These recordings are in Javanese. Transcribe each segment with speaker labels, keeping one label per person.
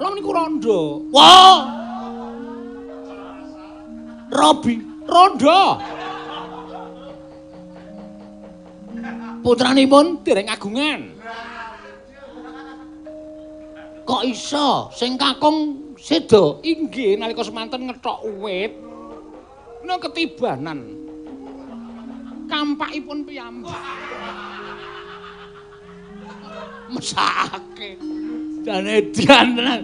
Speaker 1: Kula niku rondo. Wah. Robi, rondo. Putranipun dereng agungan. Kok iso sing kakung seda? Inggih, nalika semanten ngethok wit. Menika ketibanan. Kampakipun piyambak. Mesake. Jane edian tenan.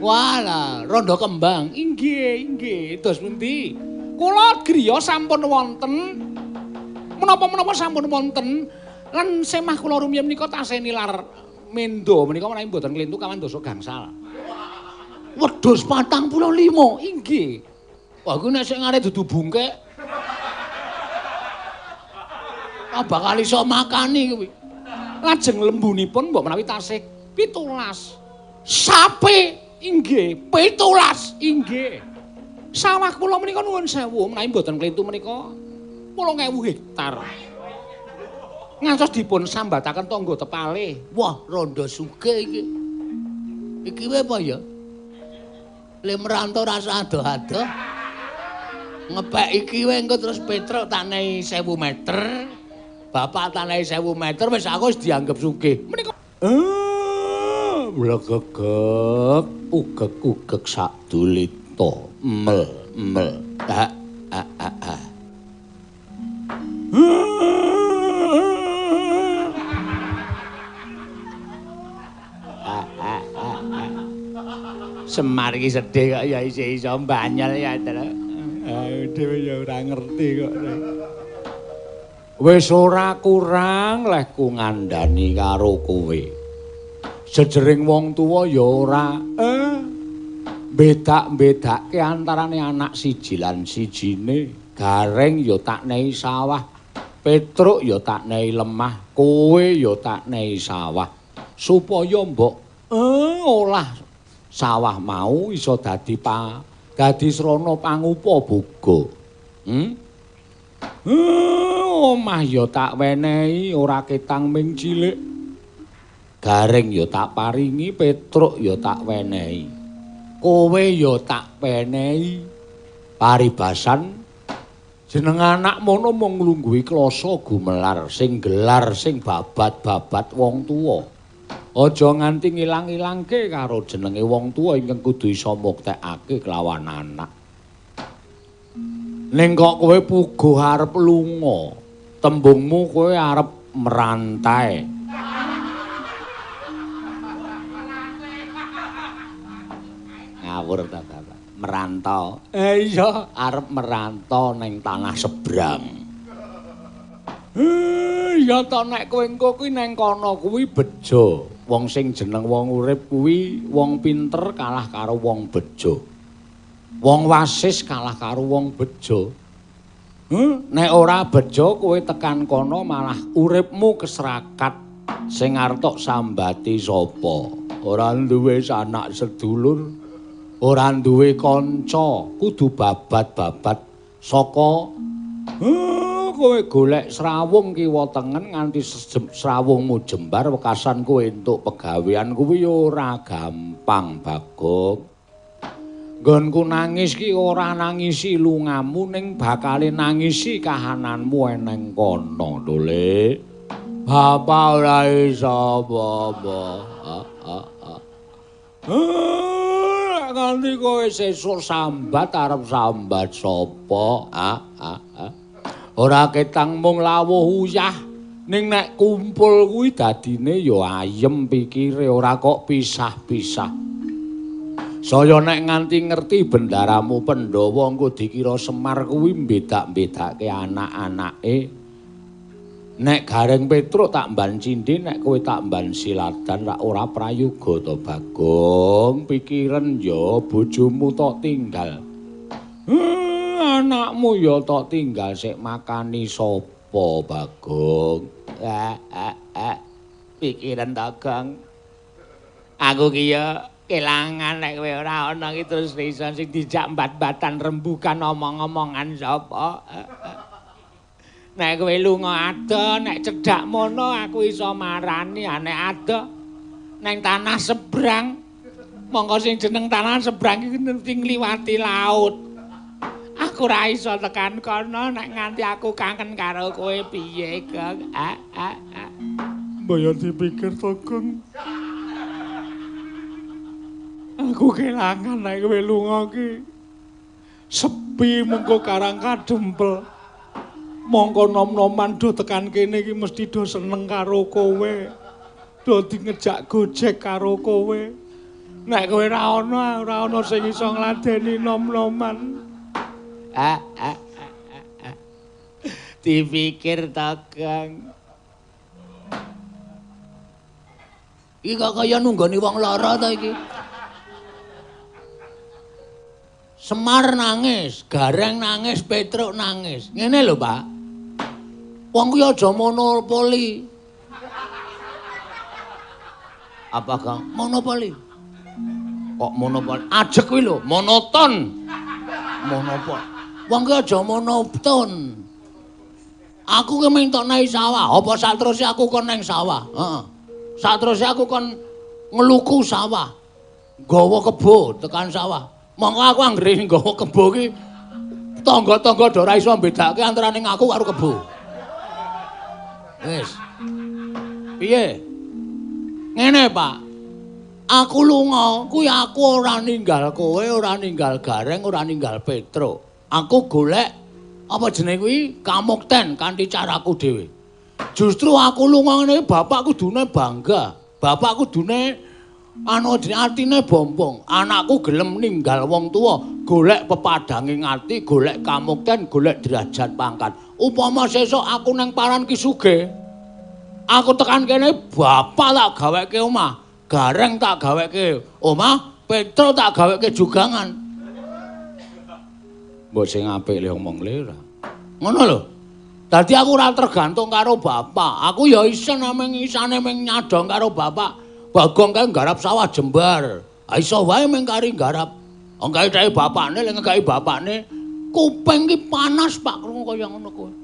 Speaker 1: Walah, rondo kembang. Inggih, inggih. Dos pundi? Kula griya sampun wonten. Menapa-menapa sampun wonten. Lan semah kula rumiyin menika tasih nilar mendo menika menawi mboten klentu kawan dasa gangsal. Wedhus 45. Inggih. Wah, kuwi nek sing arep dudu bungkek. Ah, bakal iso makani kuwi. Lajeng lembunipun mbok menawi tasih 17. Sapi inggih 17 inggih. Sawah kula menika nuwun sewu menawi mboten klentu menika 8.000 hektar. Ngantos dipun sambataken tangga tepale.
Speaker 2: Wah, rondo sugih iki. Iki wae apa ya? Le merantau rasa adoh-adoh. Ngepek iki wae engko terus Petruk tak nehi 1000 meter. Bapak tak nehi 1000 meter wis aku wis dianggep sugih.
Speaker 1: Menika
Speaker 2: blegegeg ugeg-ugeg sadulita mel mel ha ha ha ha.
Speaker 1: Semar iki sedih kok ya isih iso mbanyel ya to. Dhewe ya ora ngerti kok.
Speaker 2: Wis ora kurang lehku ngandani karo kowe. Jejering wong tuwa ya ora bedak-bedake antarane anak siji lan sijine. Gareng ya tak nehi sawah, Petruk ya tak nehi lemah, kowe ya tak nehi sawah. Supaya mbok olah sawah mau iso dadi dadi srana pangupa boga. Omah ya tak wenehi ora ketang ming cilik. Gareng ya tak paringi, Petruk ya tak wenehi. Kowe ya tak wenehi. Paribasan jeneng anak mono mung nglungguhi klasa gumelar sing gelar sing babat-babat wong tuwa. Aja nganti ngilang-ilangke karo jenenge wong tuwa ingkang kudu iso muktekake kelawan anak. Ning kok kowe puguh arep lunga, tembungmu kowe arep merantai. Ngawur ta, Bapak. Merantau. Iya, arep merantau ning tanah seberang. Iya to nek kowe engko kuwi neng kono kuwi bejo. Wong sing jeneng wong urip kuwi wong pinter kalah karo wong bejo. Wong wasis kalah karo wong bejo. Nek ora bejo kowe tekan kono malah uripmu keserakat. Sing arep tok sambati sapa? Ora duwe sanak sedulur, ora duwe kanca, kudu babat-babat saka kowe golek srawung kiwa tengen nganti srawungmu jembar wekasan kowe entuk pegawean kuwi ora gampang, Bagong. Nggonku nangis ki ora nangisi lungamu ning bakale nangisi kahananmu eneng kono lho, Le. Bapak ora iso apa-apa. Nganti kowe sesuk sambat arep sambat sapa? Ora ketang mung lawuh uyah ning nek kumpul kuwi dadine ya ayem pikire ora kok pisah-pisah. Saya nek nganti ngerti bendaramu Pandhawa engko dikira Semar kuwi mbedak-bedake anak-anake. Nek Gareng Petruk tak mban cindhe, nek kowe tak mban siladan rak ora prayoga to, Bagong. Pikiren ya bojomu tok tinggal. Anakmu ya tok tinggal sik makani sapa, Bagong?
Speaker 1: Pikiran to, Gong. Aku ki ya kelangan nek kowe ora ana ki terus iso sing dijak mbat-mbatan rembukan omong-omongan sapa. Nek kowe lunga adoh, nek cedhak mono aku iso marani, nek adoh neng tanah seberang. Monggo sing jeneng tanah sebrang iki mesti ngliwati laut. Aku ora iso tekan kono nek nganti aku kangen karo kowe piye, Gong? Ah ah ah.
Speaker 2: Mbaya dipikir to, Gong. Aku kelangan nek kowe lunga ki. Sepi mengko karang kadempel. Mongko nom-noman do tekan kene iki mesti do seneng karo kowe. Do ngejak gojek karo kowe. Nek kowe ora ana, ora ana sing iso ngladeni nom-noman.
Speaker 1: Ah ah ah ah. Dipikir to, Gong. Iki kok kaya nunggoni wong lara to iki. Semar nangis, Gareng nangis, Petruk nangis. Ngene lho, Pak. Wong kuwi aja monopoli. Apa, Kang? Monopoli. Kok monopoli? Ajeg kuwi lho, monoton. Monopoli. Wong kuwi aja monoton. Aku ki mung tok nang sawah, apa sateruse aku kon nang sawah? Heeh. Sateruse aku kon ngluku sawah. Nggawa kebo tekan sawah. Mongko aku anggere nggawa kebo ki tangga-tangga do ora iso mbedake antarane aku karo kebo. Wis. Piye? Ngene, Pak. Aku lunga, kuwi aku ora ninggal kowe, ora ninggal Gareng, ora ninggal Petruk. Aku golek apa jenenge kuwi kamukten kanthi caraku dhewe. Justru aku lunga ngene bapak kudune bangga. Bapak kudune anu jenenge atine bombong. Anakku gelem ninggal wong tuwa, golek pepadhange ati, golek kamukten, golek derajat pangkat. Upama sesuk aku nang paran ki sugih, aku tekan kene bapak tak gaweke omah, Gareng tak gaweke omah, Petro tak gaweke jugangan. Mbok sing apik le omong le ora. Ngono lho. Dadi aku ora tergantung karo bapak. Aku ya isen namung isane mung nyadong karo bapak. Bagong kae nggarap sawah jembar. Ha iso wae mung kari nggarap. Wong kae dhek bapakne lek ngekeki bapakne kuping ki panas Pak krungu kaya ngono kuwi.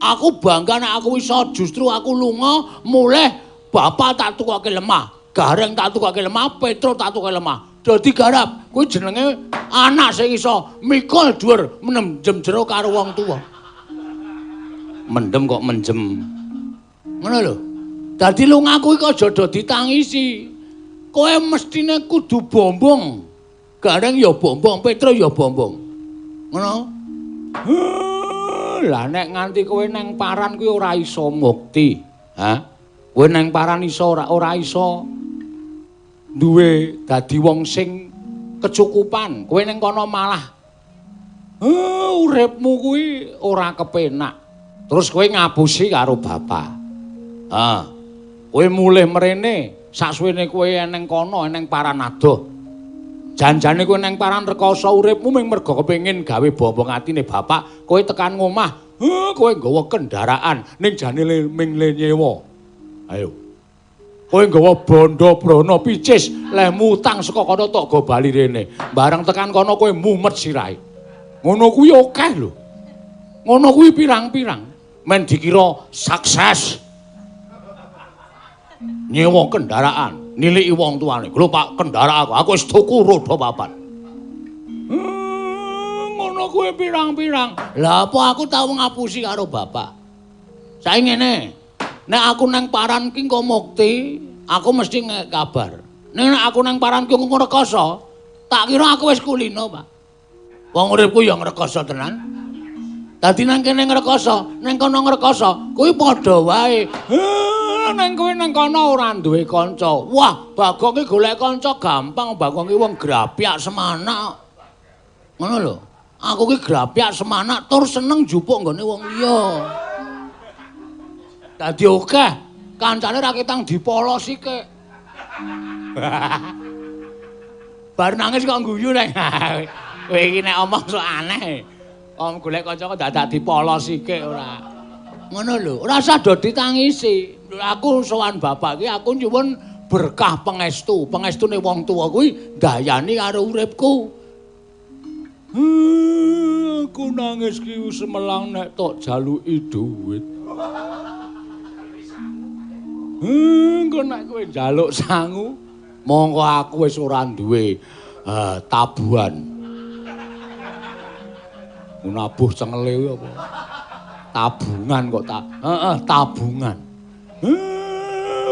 Speaker 1: Aku bangga nek aku iso justru aku lunga mulih bapak tak tukoke lemah, Gareng tak tukoke lemah, Petro tak tukoke lemah. Dadi garap kuwi jenenge anak sing iso mikul dhuwur mendem jero karo wong tuwa. Mendem kok menjem. Ngono lho. Dadi lungaku iki aja do ditangisi. Kowe mestine kudu bombong. Gareng ya bombong, Petro ya bombong. Ngono. Lah nek nganti kowe nang paran kuwi ora iso mukti. Ha? Kowe nang paran iso ora iso duwe dadi wong sing kecukupan. Kowe ning kono malah uripmu kuwi ora kepenak. Terus kowe ngapusi karo bapak. Ha. Kowe mulih mrene, saksuwene kowe eneng kono, eneng paran adoh. Janjane kowe nang paran rekoso uripmu mung mergo kepengin gawe bombong atine bapak, kowe tekan ngomah, kowe nggawa kendaraan ning jane ming le nyewa. Ayo. Kowe nggawa bondo brana picis, lehmu utang saka kono tok go bali rene. Bareng tekan kono kowe mumet sirahe. Ngono kuwi akeh lho. Ngono kuwi pirang-pirang. Men dikira sukses. Nyewa kendaraan, niliki wong tuane. Lho Pak, kendaraan aku wis tuku roda papat. Ngono kuwi pirang-pirang. Lah apa aku tau ngapusi karo bapak? Saiki ngene. Nek aku nang paran ki engko mukti, aku mesti ngek kabar. Nek aku nang paran ki engko rekoso, tak kira aku wis kulino, Pak. Wong uripku ya ngrekoso tenan. Dadi nang kene ngrekoso, nang kono ngrekoso, kuwi padha wae. Nang kowe nang kono ora duwe kanca. Wah, Bagong ki golek kanca gampang, Bagong ki wong grapyak semanak. Ngono lho. Aku ki grapyak semanak tur seneng njupuk nggone wong liya. Dadi akeh kancane ra ketang dipolosi kek. Bar nangis kok guyu nek. Kowe iki nek omong sok aneh. Om golek kanca kok dadak dipolosi kek ora. Ngono lho, ora usah do ditangisi. Aku sowan bapak ki aku nyuwun berkah pangestu. Pangestune wong tuwa kuwi ndayani karo uripku. Aku nangis ki semelang nek tok jaluki dhuwit. Engko nek kowe njaluk sangu,
Speaker 2: Mongko aku wis ora duwe tabuhan. Nabuh cengele kuwi apa? Tabungan kok tak. Heeh, tabungan.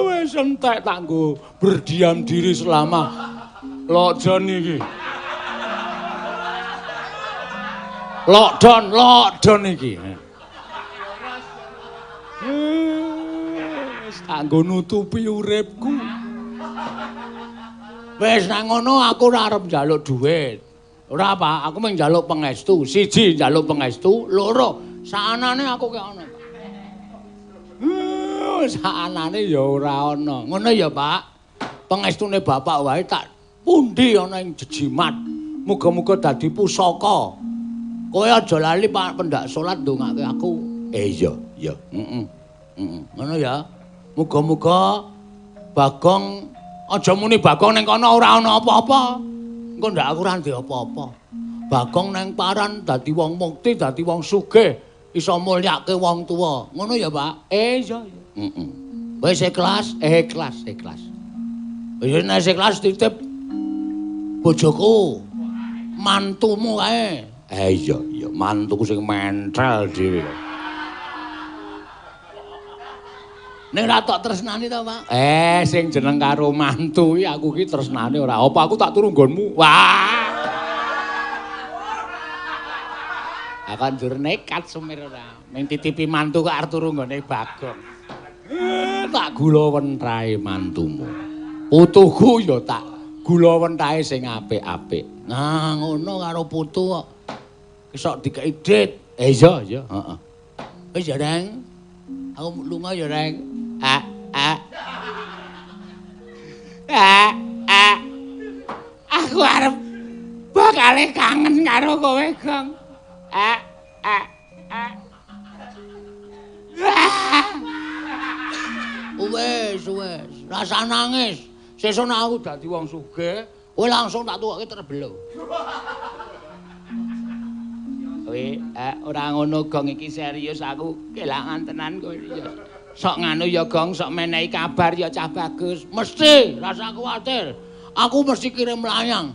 Speaker 2: Wis entek tak nggo berdiam diri selama lockdown iki. Lockdown iki. Wis tak nggo nutupi uripku. Wis nang ngono aku ora arep njaluk dhuwit. Ora, Pak, aku mung njaluk pangestu. Siji njaluk pangestu, loro saanane aku kek ana. Saanane ya ora ana. Ngono ya, Pak. Pangestune bapak wae tak pundi ana ing jejimat. Muga-muga dadi pusaka. Kowe aja lali Pak pendak salat ndongake aku. Iya, iya. Heeh. Heeh. Ngono ya. Muga-muga Bagong aja muni Bagong ning kono ora ana apa-apa. Engko ndak aku ora ndek apa-apa. Bagong nang paran dadi wong mukti, dadi wong sugih, iso mulyake wong tuwa. Ngono ya, Pak? Iya, iya. Heeh. Wis ikhlas, ikhlas, ikhlas. Wis nek ikhlas titip bojoku, mantumu kae. Iya, iya, mantuku sing mentel dhewe. Ning ora tok tresnani to, Pak? Sing jeneng karo mantu iki aku ki tresnane ora. Apa aku tak turu nggonmu? Wah. Aku njur nekat sumir ora. Ming titipi mantu kok arep turu nggone Bagong. Tak gula wentahe mantumu. Putuku ya tak gula wentahe sing apik-apik. Nah, ngono karo putu kok. Kesok dikeki dit. Iya, iya, heeh. Wis ya, Reng. Aku lunga ya, Reng. A a. A a. Aku arep bakale kangen karo kowe, Gong. A a a. Wes, wes, rasa nangis. Sesuk nek aku dadi wong sugih, kowe langsung tak tukoke terbelo. Kowe ora ngono, Gong, iki serius aku kelangan tenan kowe ya. Sok nganu ya, Gong, sok menehi kabar ya cah bagus. Mesti, rasa kuwatir. Aku mesti kirim layang.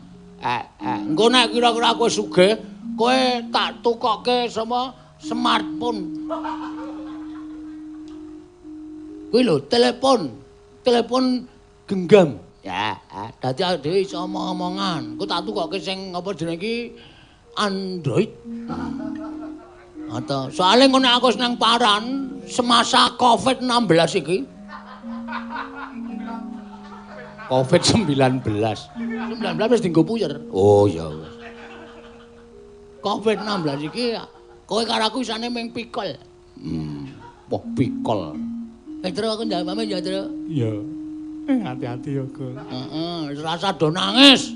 Speaker 2: Engko nek kira-kira kowe sugih, kowe tak tukoke sama smartphone. Kuwi lho, telepon. Telepon genggam. Ya, dadi awake dhewe iso omong-omongan. Engko tak tukoke sing apa jenenge iki Android. Atau soalnya ngono aku senang paran semasa Covid-16 iki. Covid-19. 19 wis dienggo puyer. Oh ya wis. Covid-16 iki kowe karo aku isane ming pikol. Wah pikol. Petro aku njaluk pamit ya, Tru.
Speaker 1: Iya. Hati-hati ya, Gong.
Speaker 2: Heeh, rasa do nangis.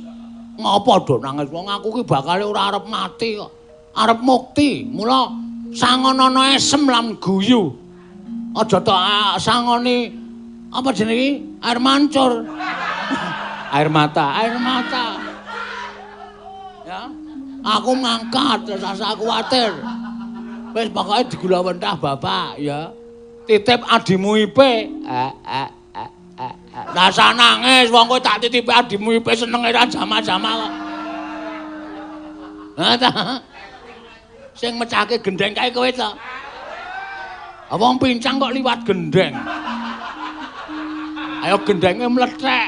Speaker 2: Ngopo do nangis wong aku ki bakale ora arep mati kok. Arep mukti. Mula sangonono esem lan guyu. Aja tok sangoni apa jenenge iki? Air mancur. Air mata, air mata. Ya. Aku mangkat, rasa kuwatir. Wis pokoke digula wentah bapak ya. Titip adimu Ipe. Rasa nangis wong kowe tak titipi adimu Ipe senenge ra jama-jama kok. Ha ta. Sing mecahke gendeng kae kowe to. Wong pincang kok liwat gendeng. Ayo gendenge mlethek.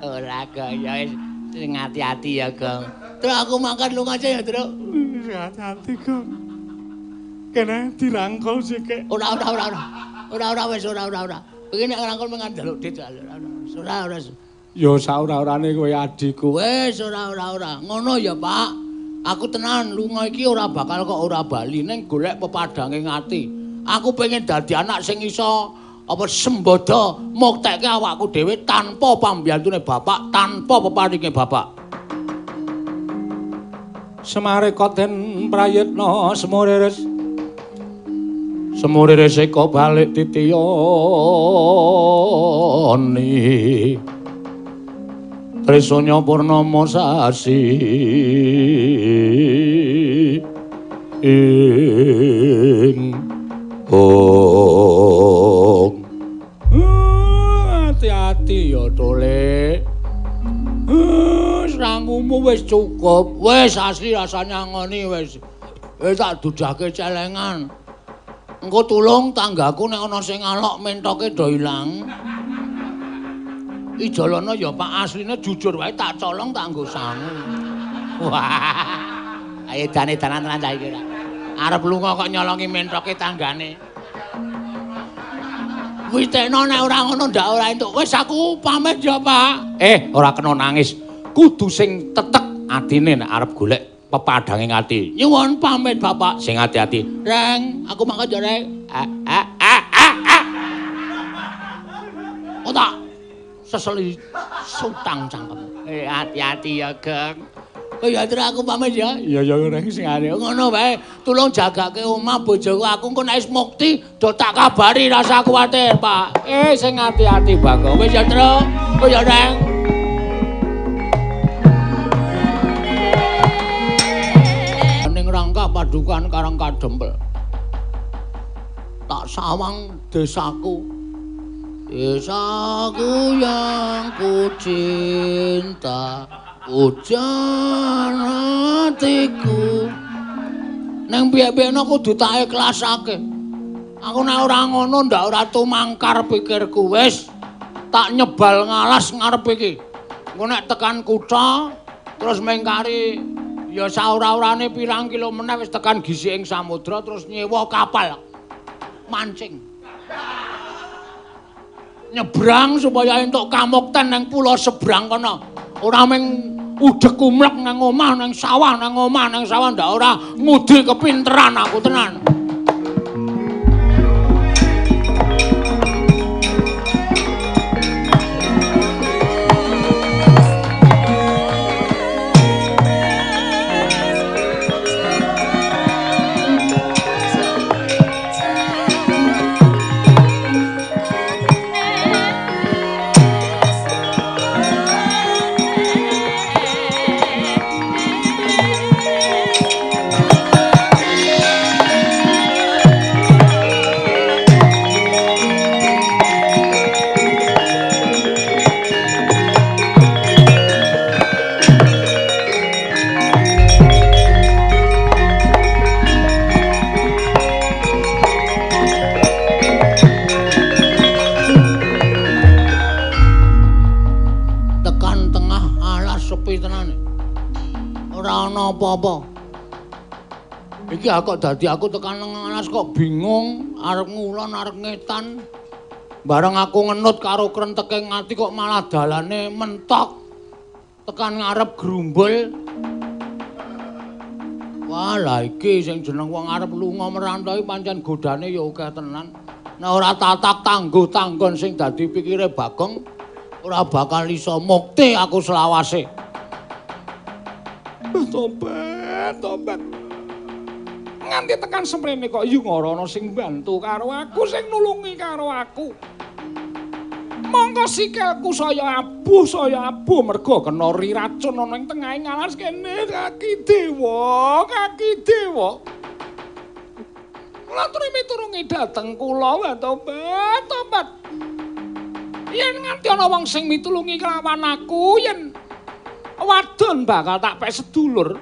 Speaker 2: Ora Gong, ya wis sing ati-ati ya, Gong. Terus aku mangkat lunga aja ya, Truk.
Speaker 1: Hati-hati, Gong. Kene dirangkul sik.
Speaker 2: Ora ora ora ora. Ora ora wis ora ora ora. Iki nek ngrangkul mung njaluk dit. Ora ora.
Speaker 1: Ya saora-orane kowe adikku.
Speaker 2: Wis ora ora ora. Ngono ya, Pak. Aku tenan lunga iki ora bakal kok ora bali ning golek pepadange ati. Aku pengen dadi anak sing iso apa sembodo muktekke awakku dhewe tanpa pambiyantune bapak, tanpa peparinge bapak.
Speaker 1: Semareka den prayitna semuriris. Semuriris eka balik titiyani. Trisanya purnama sasi ing ong. Hati-hati.
Speaker 2: Petole. Sangumu wis cukup. Wis asli rasane ngoni wis. Wis tak dudahke celengan. Engko tulung tanggaku nek ana sing alok mentoke do ilang. Ijolana ya Pak, asline jujur wae tak colong tak nggo sangu. Wah. Ayo dane-danan tenan cah iki. Arep lunga kok nyolongi mentoke tanggane. Witekno nek ora ngono ndak ora entuk. Wis aku pamit ya, Pak. Ora kena nangis. Kudu sing tetek atine nek arep golek pepadhange ati. Nyuwun pamit, Bapak. Sing ati-ati. Reng, aku mangkat ya, Reng. Oh tak seseli sutang cangkem. Ati-ati ya, Geng. Oh ya, terus aku pamit ya. Iya ya, Reng, sing ati. Ngono wae, tulung jagake omah bojoku. Aku engko nek wis mukti do tak kabari, rasa kuwatir, Pak. Sing ati-ati, Bagong. Wis ya, Tru. Oh ya, Reng. Ning rangka padukan Karang Kadempel. Tak sawang desaku. Desaku yang ku cinta, hujan hatiku. Neng piye-piyene kudu tak ikhlasake. Aku nek ora ngono ndak ora tumangkar pikirku. Wis tak nyebal ngalas ngarep iki. Engko nek tekan kutha terus mengkari ya saora-orane pirang kilo meneh wis tekan gisi ing samudra terus nyewa kapal mancing. Nyebrang supaya entuk kamukten nang pulau sebrang kono. Ora mung udhek kumlek nang omah nang sawah nang omah nang sawah ndak ora ngudi kepinteran aku tenan. Apa-apa. Iki kok dadi aku tekan nang alas kok bingung, arep ngulon arep ngetan. Bareng aku ngenut karo krenteke ati kok malah dalane mentok. Tekan ngarep grumbul. Wah, lah iki sing jeneng wong arep lunga merantau iki pancen godane ya akeh tenan. Nek ora tatak tangguh tanggon sing dadi pikire Bagong ora bakal iso mukti aku selawase.
Speaker 1: Tobat, tobat. Nganti tekan semrene kok yu ora ana sing bantu karo aku, sing nulungi karo aku. Mongko sikilku saya abuh mergo kena racun ana ing tengahing alas kene. Kaki dewa, kaki dewa. Kula turi miturungi dhateng kula, tobat, tobat. Yen nganti ana wong sing mitulungi kelawan aku, yen wadon bakal tak pek sedulur,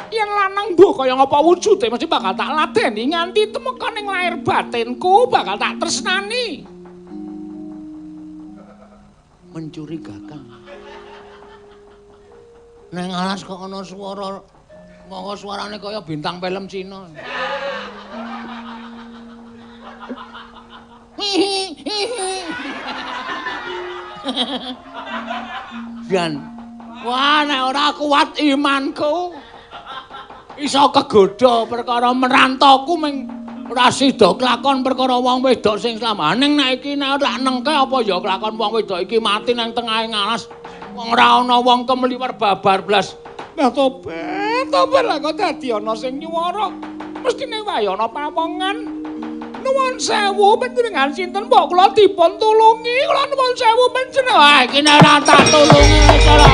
Speaker 1: yen lanang mbuh kaya ngapa wujude mesti bakal tak ladeni nganti temeka ning lahir batinku bakal tak tresnani.
Speaker 2: Mencurigakan. Neng alas kok ana swara, monggo suarane kaya bintang film Cina. Jan, wah nek ora kuat imanku iso kegodha perkara merantoku ming ora sida kelakon perkara wong wedok sing slamet. Ning nek iki nek ora nengke apa ya kelakon wong wedok iki mati nang tengahing alas. Wong ora ana wong kemliwer babar blas.
Speaker 1: Nah tobat, tobat lah kok dadi ana sing nyuwara. Mestine wae ana pawongan. Nuwun sewu panjenengan sinten mbok kula dipun tulungi. Kula nuwun sewu panjenengan.
Speaker 2: Wah iki nek ora tak tulungi cara.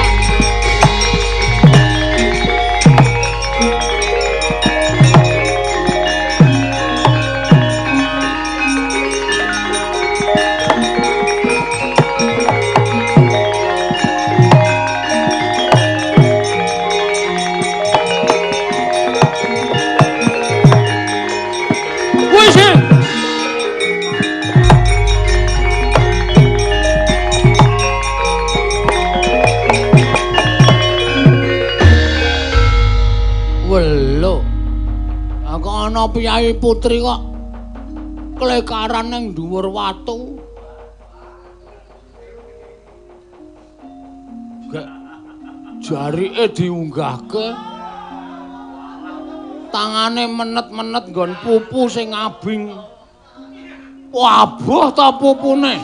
Speaker 2: Ana piyayi putri kok klekaran ning dhuwur watu. Gek jarike diunggahke. Tangane menet-menet nggon pupu sing abing. Wah, aboh ta pupune.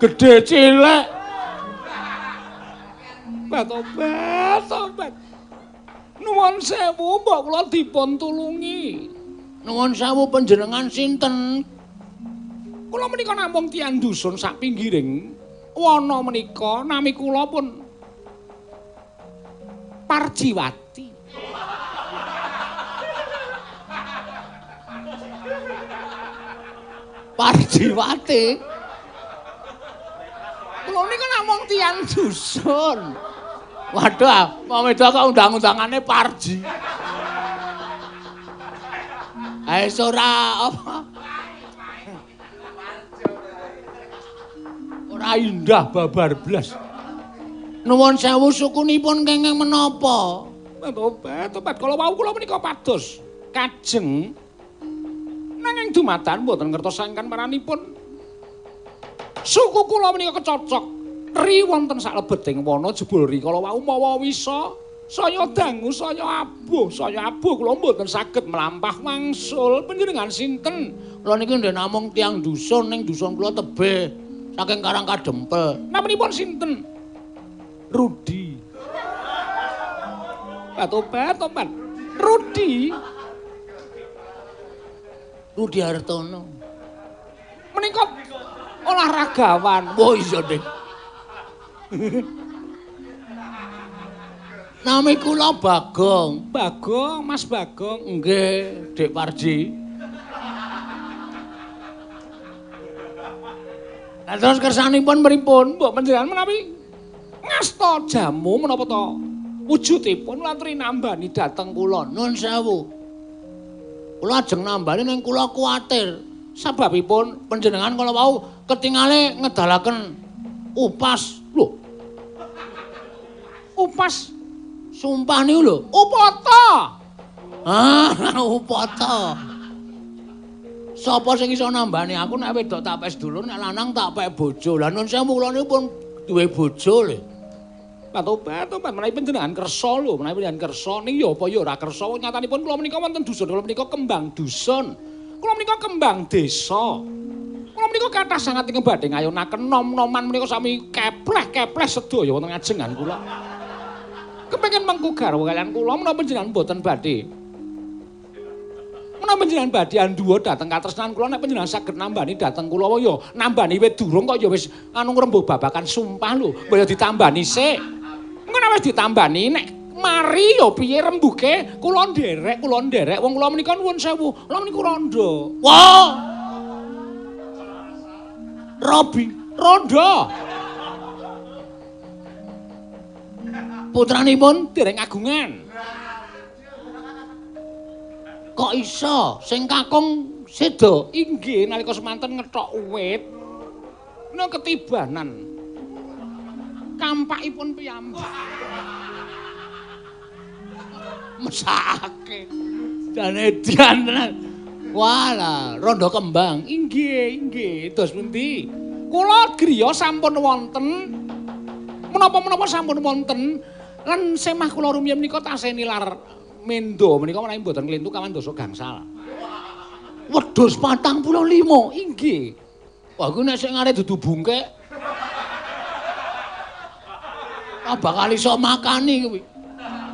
Speaker 2: Gedhe cilik.
Speaker 1: Tobat, tobat. Nuwun sewu, mbok kula dipun tulungi.
Speaker 2: Nuwun sewu panjenengan sinten?
Speaker 1: Kula menika namung tiyang dusun sak pinggiring wana menika, nami kula pun Parjiwati.
Speaker 2: Parjiwati?
Speaker 1: Kula nika namung tiyang dusun.
Speaker 2: Waduh, wong wedok kok undang-undangane Parji. Ae ora apa? Ora indah babar blas. Nuwun sewu sukunipun kenging menapa?
Speaker 1: Tobat, tobat. Kala wau kula menika pados kajeng nanging dumadakan mboten ngertos sangkan paranipun. Suku kula menika kecocok ri wonten saklebeting wana jebul ri kala wau mawa wisa saya dangu saya abuh kula mboten saged mlampah wangsul. Panjenengan sinten?
Speaker 2: Kula niki ndhen namung tiyang dusun ning dusun kula tebih saking Karang Kadempel.
Speaker 1: Namanipun sinten? Rudi. Tobat, tobat. Rudi.
Speaker 2: Rudi Hartono.
Speaker 1: Menika olahragawan.
Speaker 2: Oh iya, Dik. Nami kula Bagong.
Speaker 1: Bagong, Mas Bagong.
Speaker 2: Nggih, Dik Parji. Lah terus kersanipun pripun?
Speaker 1: Mbok panjenengan menawi ngasta jamu menapa to wujudipun lan trinambani dhateng
Speaker 2: kula. Nun sewu. Kula ajeng nambani ning kula kuwatir. Sababipun panjenengan kala wau ketingale ngedalaken upas.
Speaker 1: Lho. Upas
Speaker 2: sumpah niku lho.
Speaker 1: Upata.
Speaker 2: Ah, upata. Sapa sing iso nambani aku nek wedok tak pek sedulur, nek lanang tak pek bojo. Lah nun sewu kula niku pun duwe bojo lho.
Speaker 1: Tobat, tobat, menawi panjenengan kersa lho, menawi panjenengan kersa ning ya apa ya ora kersa. Nyatanipun kula menika wonten dusun, kula menika kembang dusun. Kula menika kembang desa. Kula menika kathah sanget ingkang badhe ngayunaken nom-noman menika sami kepleh-kepleh sedaya wonten ngajengan kula. Kepengin mengku garwa kaliyan kula menapa panjenengan mboten badhe. Menapa panjenengan badhe anduwa dhateng katresnan kula nek panjenengan saged nambani dhateng kula ya nambani wit durung kok ya wis anu ngrembug babakan sumpah lho, mbok ya ditambani sik. Engko nek wis ditambani nek mari ya piye rembuke kula nderek wong kula menika nuwun sewu, kula menika rondo.
Speaker 2: Wah. Robi,
Speaker 1: rondo.
Speaker 2: Putranipun
Speaker 1: dereng agungan.
Speaker 2: Kok iso sing kakung seda?
Speaker 1: Inggih, nalika semanten ngethok wit menika ketibanan kampakipun piyambak.
Speaker 2: Mesake. Jane edian tenan. Walah, rondo kembang.
Speaker 1: Inggih, inggih. Dos pundi? Kula griya sampun wonten. Menapa-menapa sampun wonten. Lan semah kula rumiyin menika tasih nilar mendo menika menawi mboten klentu kawan dasa gangsal.
Speaker 2: Wedhus 45.
Speaker 1: Inggih.
Speaker 2: Wah, kuwi nek sing arep dudu bungkek. Ah, bakal iso makani kuwi.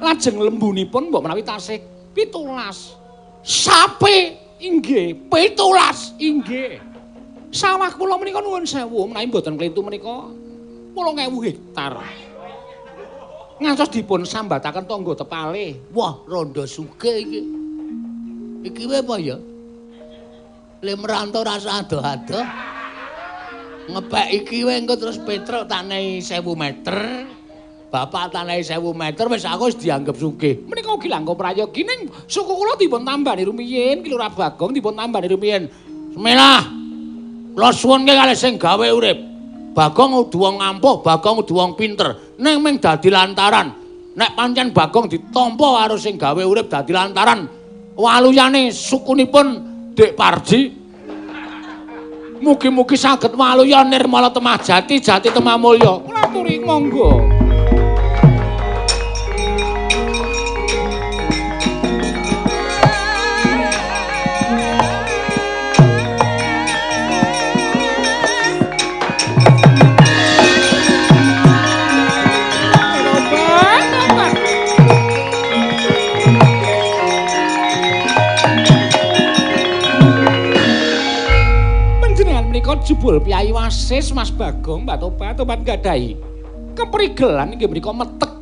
Speaker 1: Lajeng lembunipun mbok menawi tasih 17.
Speaker 2: Sapi
Speaker 1: inggih,
Speaker 2: 17.
Speaker 1: Inggih. Sawah kula menika nuwun sewu menawi mboten klentu menika 8.000 hektar. Ngantos dipun sambataken tangga tepale.
Speaker 2: Wah, rondo sugih iki. Iki wae apa ya? Le merantau rasa adoh-adoh. Ngepek iki wae engko terus Petruk tak nehi 1000 meter. Bapak tak nehi 1000 meter wis aku wis dianggep sugih.
Speaker 1: Menika ugi langkung prayogi ning suku kula dipun tambani rumiyin, Ki Lurah Bagong dipun tambani rumiyin.
Speaker 2: Bismillah. Kula suwunke kalih sing gawe urip. Bagong kudu wong ampuh, Bagong kudu wong pinter. Ning mung dadi lantaran Nek pancen Bagong ditampa karo sing gawe urip dadi lantaran waluyane sukunipun Dik Parji. Mugi-mugi saged waluya nirmala temah jati, jati temah mulya.
Speaker 1: Kula aturi monggo. Jebul Piyai Wasis Mas Bagong Mbak Tobat tobat nggadahi keprigelan inggih menika metek.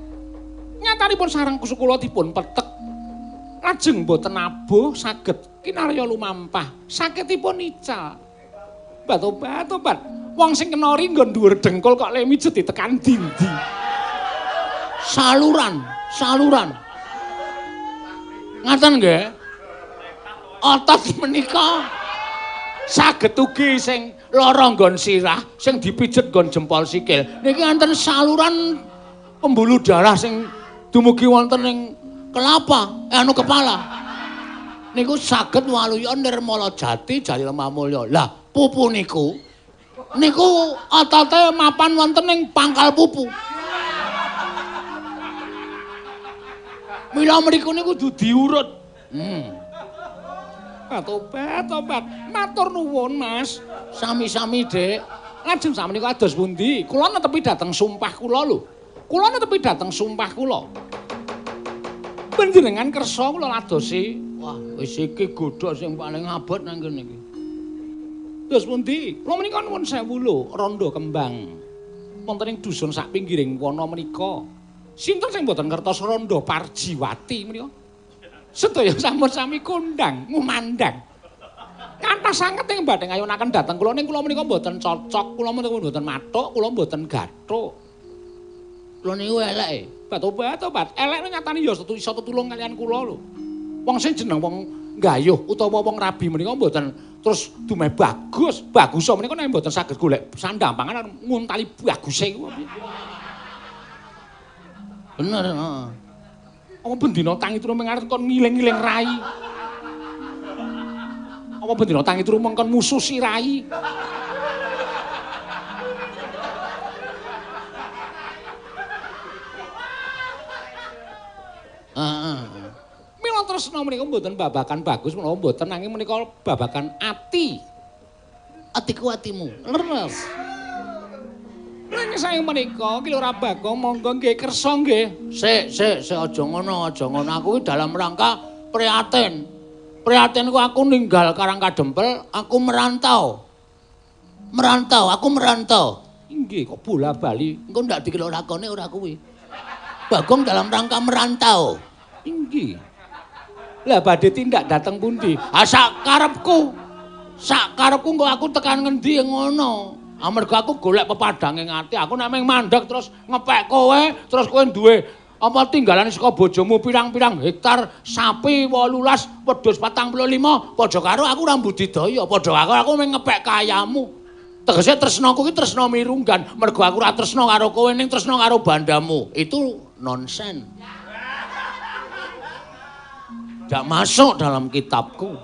Speaker 1: Nyatanipun sareng kula dipun petek. Lajeng mboten abuh saged kinarya lumampah. Sakitipun ical. Mbak Tobat tobat wong sing kena ri nggon dhuwur dengkul kok le mijet ditekan dindi.
Speaker 2: Saluran, saluran. Ngaten nggih. Otot menika saged ugi sing lara nggon sirah, sing dipijet nggon jempol sikil. Niki wonten saluran pembuluh darah sing dumugi wonten ing kelapa, anu kepala. Niku saged waluya nirmala jati jati lemah mulya. Lah, pupu niku niku otote mapan wonten ing pangkal pupu. Mila mriku niku kudu diurut.
Speaker 1: Tobat, tobat. Matur nuwun, Mas.
Speaker 2: Sami-sami, Dik.
Speaker 1: Lajeng sakmenika kados pundi? Kula netepi dhateng sumpah kula lho. Kula netepi dhateng sumpah kula. Panjenengan kersa kula ladosi.
Speaker 2: Wah, wis iki godhog sing paling abot nang kene iki.
Speaker 1: Terus pundi? Kula menika nuwun sewu lho, Rondo Kembang. Wonten ing dusun sak pinggiring wana menika. Sinten sing mboten ngertos Rondo Parjiwati menika? Sedaya sampun sami kondang, ngumandang. Kathah sanget ing badhe ngayunaken dhateng kula ning kula menika mboten cocok, kula menika mboten mathuk, kula mboten gathuk.
Speaker 2: Kula niku eleke.
Speaker 1: Tobat, tobat. Elek nyatane ya iso tetulung kalian kula lho. Wong sing jeneng wong nggayuh utawa wong rabi menika mboten terus dumeh bagus. Bagus menika nek mboten saged golek sandang pangan nguntali baguse iku.
Speaker 2: Bener, heeh.
Speaker 1: Apa bendina tangi turu mengarep kon ngiling-ngiling rai. Apa bendina tangi turu mengkon mususi rai.
Speaker 2: Heeh.
Speaker 1: Mila tresna menika mboten babakan bagus menawa mboten nanging menika babakan ati.
Speaker 2: Atiku atimu.
Speaker 1: Leres. Nanging saking menika Ki Lurah Bagong monggo nggih kersa nggih.
Speaker 2: Sik, sik, sik aja ngono, aja ngono. Aku iki dalam rangka prihatin. Prihatin ku aku ninggal Karang Kadempel, aku merantau. Merantau, aku merantau.
Speaker 1: Inggih kok bola-bali.
Speaker 2: Engko ndak dikira lakone ora kuwi. Bagong dalam rangka merantau.
Speaker 1: Inggih. Lah badhe tindak dateng pundi?
Speaker 2: Ah sak karepku. Sak karepku engko aku tekan ngendi ngono. Amarga aku golek pepadhange ati, aku nek mung mandeg terus ngepek kowe, terus kowe duwe apa tinggalan saka bojomu pirang-pirang hektar sapi 18, wedhus 45, padha karo aku ora budidaya, padha karo aku mung ngepek kayamu. Tegese tresnaku ki tresna mirunggan, mergo aku ora tresna karo kowe ning tresna karo bandamu. Itu nonsen. Ndak masuk dalam kitabku.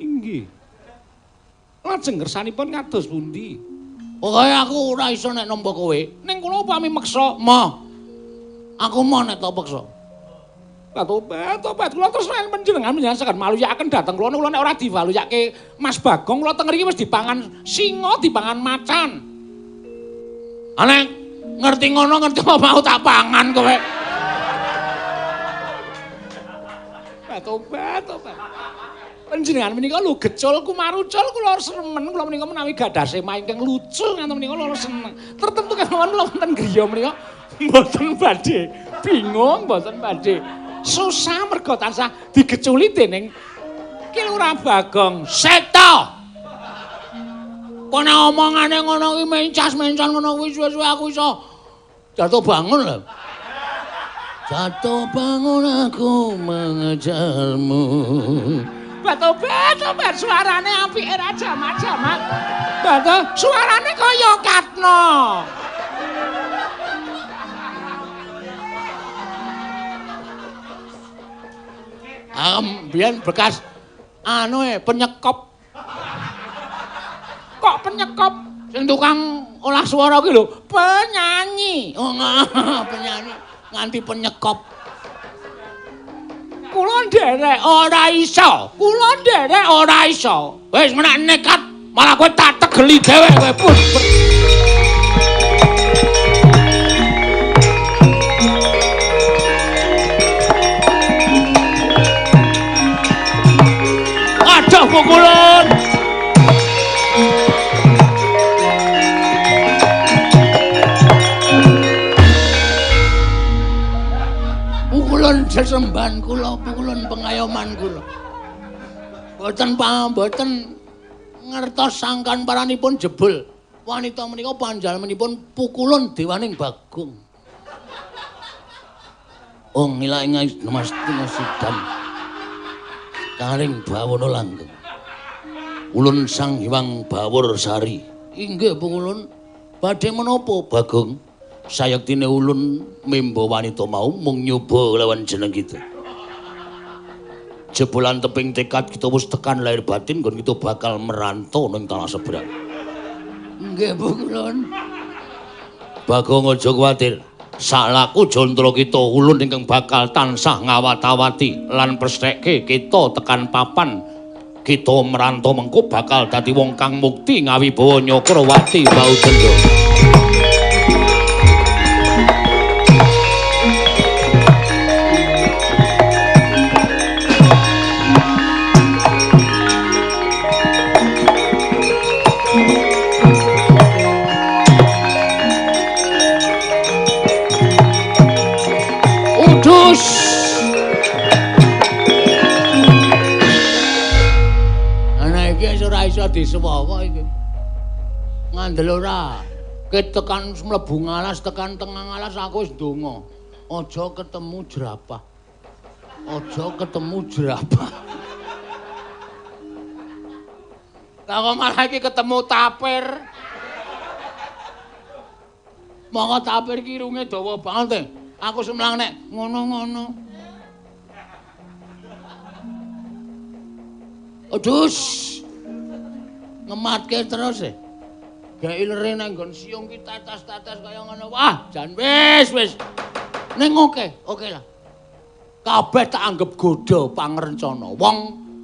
Speaker 1: Inggih. Lajeng kersanipun kados pundi?
Speaker 2: Pokoke aku ora iso nek nampa kowe.
Speaker 1: Ning kula upami meksa,
Speaker 2: moh. Aku moh nek tak peksa.
Speaker 1: Tobat, tobat. Kula terus nek panjenengan panjenengan saged maluyakaken dhateng kula. Kula nek ora diwaluyake Mas Bagong, kula teng mriki wis dipangan singa, dipangan macan.
Speaker 2: Nek ngerti ngono ngerti apa mau tak pangan kowe.
Speaker 1: Tobat, tobat. Panjenengan menika lho gecul kumarucul kula remen kula menika menawi gadah sema ingkang lucu ngaten menika kula seneng. Tertentu kemawon kula wonten griya menika mboten badhe bingung, mboten badhe susah mergo tansah digeculi dening Ki Lurah Bagong.
Speaker 2: Seta. Kono omongane ngono kuwi mencas-mencas ngono kuwi suwe-suwe aku iso jatuh bangun lho. Jatuh bangun aku mengejarmu.
Speaker 1: Tobat, tobat, suarane apike ra jamak-jamak. Bato, suarane kaya Katno. Biyen bekas anu penyekop. Kok penyekop? Sing tukang olah swara ki lho, penyanyi. Oh, penyanyi nganti penyekop. Kula nderek ora iso. Kula nderek ora iso. Wis menak nekat, malah kowe tak tegeli dhewe kowe pun. Aduh pukulan. Pukulun sesembahan kula, pukulun pengayoman kula. Boten boten ngertos sangkan paranipun jebul. Wanita menika panjalmanipun pukulun dewaning Bagong. Oh ngilaing mesti sidam. Karing bawana langgeng. Ulun Sang Hyang Bawor Sari. Inggih pukulun. Badhe menapa Bagong? Sayektine ulun memba wanita mau mung nyoba lawan jeneng kita. Jebolan teping tekad kita wis tekan lahir batin nggon kita bakal merantau ning tanah seberang. Nggih pukulun. Bagong aja kuwatir. Salaku jantara kita ulun ingkang bakal tansah ngawat-awati lan pestheke kita tekan papan kita merantau mengko bakal dadi wong kang mukti ngawibawa Nyakrawati Baudenda. Disuwawa iki. Ngandel ora. Ket tekan mlebu ngalas tekan tengah ngalas aku wis ndonga. Aja ketemu jerapah. Aja ketemu jerapah. Lah kok malah iki ketemu tapir. Monggo tapir ki irunge dawa banget. Aku semlang nek ngono-ngono. Aduh. Ngematke terus e. Gawe ilere nang nggon siung ki tetes-tetes kaya ngono. Wah, jan wis wis. Ning oke, oke lah. Kabeh tak anggap godha pangrencana. Wong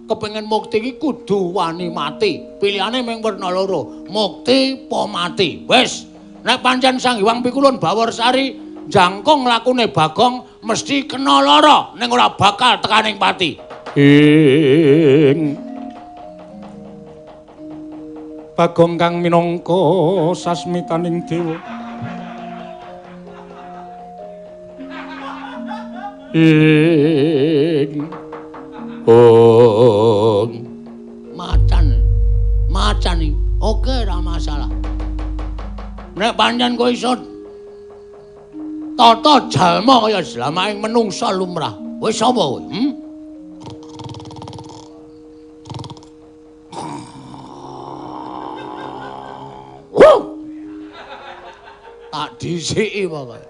Speaker 1: kepengin mukti iki kudu wani mati. Pilihane mung werna loro, mukti apa mati. Wis, nek pancen Sang Hyang Pikulun Baworsari jangkung lakune Bagong mesti kena lara ning ora bakal tekaning pati.
Speaker 3: Ing Bagong kang minangka sasmitaning dewa. Ing ong
Speaker 1: macan. Macan iki oke ora masalah. Nek pancen kowe iso tata jalma kaya jlamaing menungsa lumrah. Wis sapa kowe? Tak dhisiki pokoke.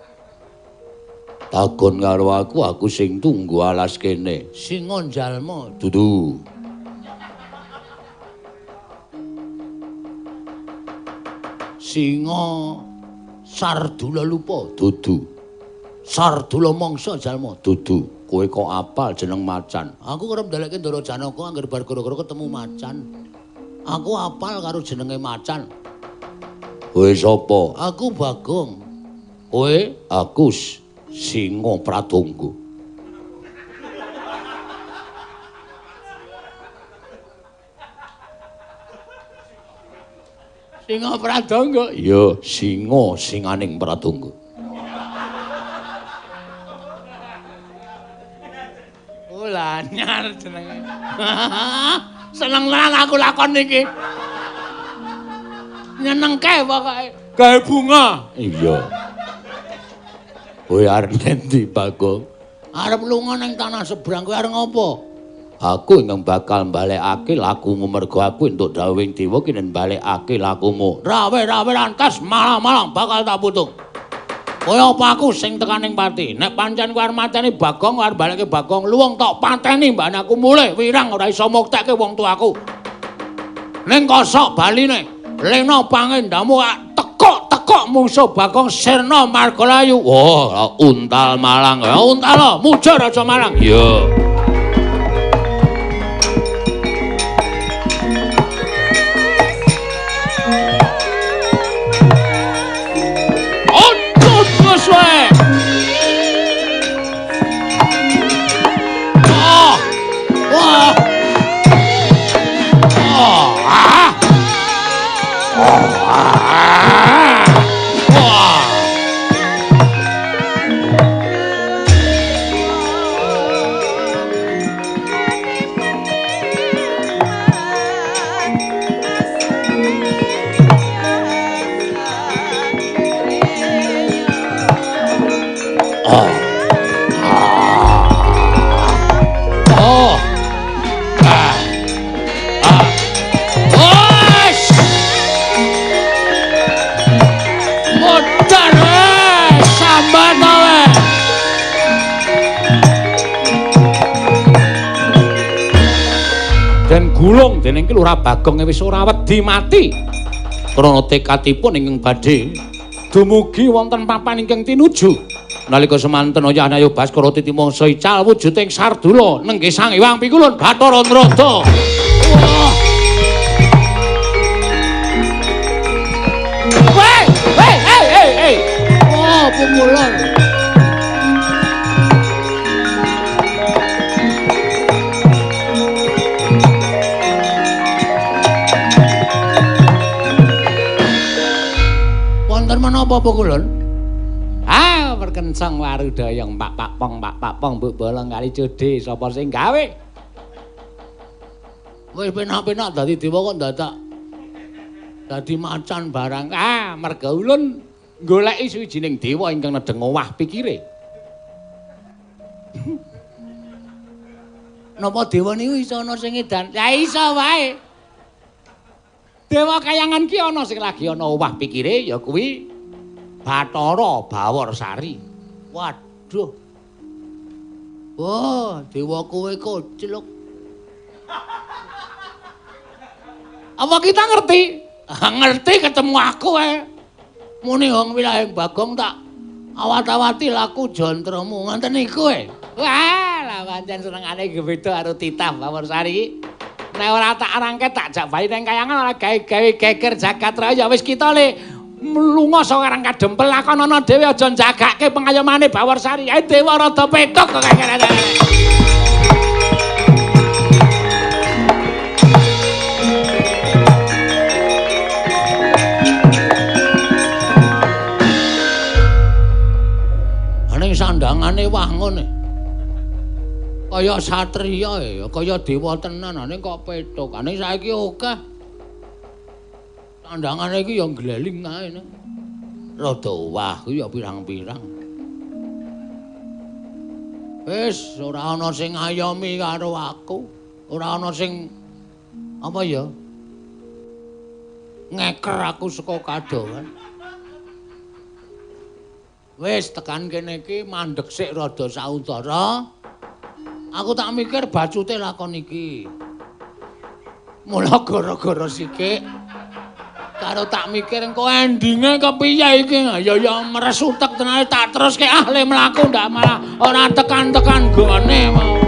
Speaker 2: Takon karo aku, aku sing tunggu alas kene.
Speaker 1: Singa njalma.
Speaker 2: Dudu.
Speaker 1: Singa Sardula lupa.
Speaker 2: Dudu.
Speaker 1: Sardula mangsa jalma.
Speaker 2: Dudu. Kowe kok apal jeneng macan?
Speaker 1: Aku kerep ndalekke Ndara Janaka angger bar gara-gara ketemu macan. Aku apal karo jenenge macan.
Speaker 2: Kowe sapa?
Speaker 1: Aku Bagong.
Speaker 2: Kowe? Aku Singa Pradangga.
Speaker 1: Singa Pradangga?
Speaker 2: Iya, singa singaning Pradangga.
Speaker 1: Oh, lanyar jenenge. Seneng tenan aku lakon iki. Nyenengke pokoke.
Speaker 3: Gawe bunga.
Speaker 2: Iya. Kowe arep endi, Bagong?
Speaker 1: Arep lunga ning tanah seberang, kowe arep ngopo?
Speaker 2: Aku ingkang bakal mbalekake lakumu mergo aku entuk dawuhing dewa kinen mbalekake lakumu.
Speaker 1: Rawe-rawe lantas malang-malang bakal tak putung.
Speaker 2: Kaya apa aku sing tekan ning pati? Nek pancen kowe arep mateni Bagong, arep balekke Bagong, luwung tok pateni mbane aku mulih wirang ora iso muktekke wong tuaku. Ning kosok baline, lena pangendamu tekok-tekok mungsuh Bagong sirna margalayu. Wah, untal Malang. Ya untal, muja Raja Malang. Iya. Gulung dening ki Lurah Bagong wis ora wedi mati. Krana tekadipun ingkang badhe dumugi wonten papan ingkang tinuju. Nalika semanten Ayah Ayu Baskara titimangsa ical wujuding sardula nenggih Sang Hyang Pikulun Bathara Narada. Wah. Weh, weh, hey, hey, hey. Wah, pungulon. Menapa pukulun? Ah, perkenceng warudayang pak pak pong pak pak pong mbok bolong kali jode sapa sing gawe? Wis penak-penak dadi dewa kok dadak dadi macan barang. Ah, merga ulun goleki suwijining dewa ingkang nedheng owah pikire. Napa dewa niku iso ana sing edan? Ya iso wae. Dewa kayangan ki ana sing lagi ana owah pikire ya kuwi Bathara Bawarsari. Waduh. Wah, dewa kowe koclok. Apa kita ngerti? Ngerti ketemu aku ae. Muni wong wilahing Bagong tak awat-awati laku jantramu ngoten niku e. Wah, lah pancen senengane iki beda karo titah Bawarsari iki. Nek ora tak rangket tak jak bayi nang kayangan ora gawe-gawe geger jagat raya wis kita le mlunga saka karang kadempel lakonana dhewe aja njagake pengayomane Bawarsari. Ae dewa rada petuk kok kaya. Ning sandangane wah ngene. Kaya satriya ya, kaya dewa tenan ning kok petuk. Ning saiki akeh. Sandangane iki ya ngleling ae ning. Rada owah kuwi ya pirang-pirang. Wis ora ana sing ngayomi karo aku, ora ana sing apa ya? Ngeker aku saka kadohan. Wis tekan kene iki mandeg sik rada sauntara. Aku tak mikir bacute lakon iki. Mula gara-gara sikik karo tak mikir engko endinge kepiye iki. Ya ya meres utek tenan tak teruske ah le mlaku ndak malah ora tekan-tekan gone mau.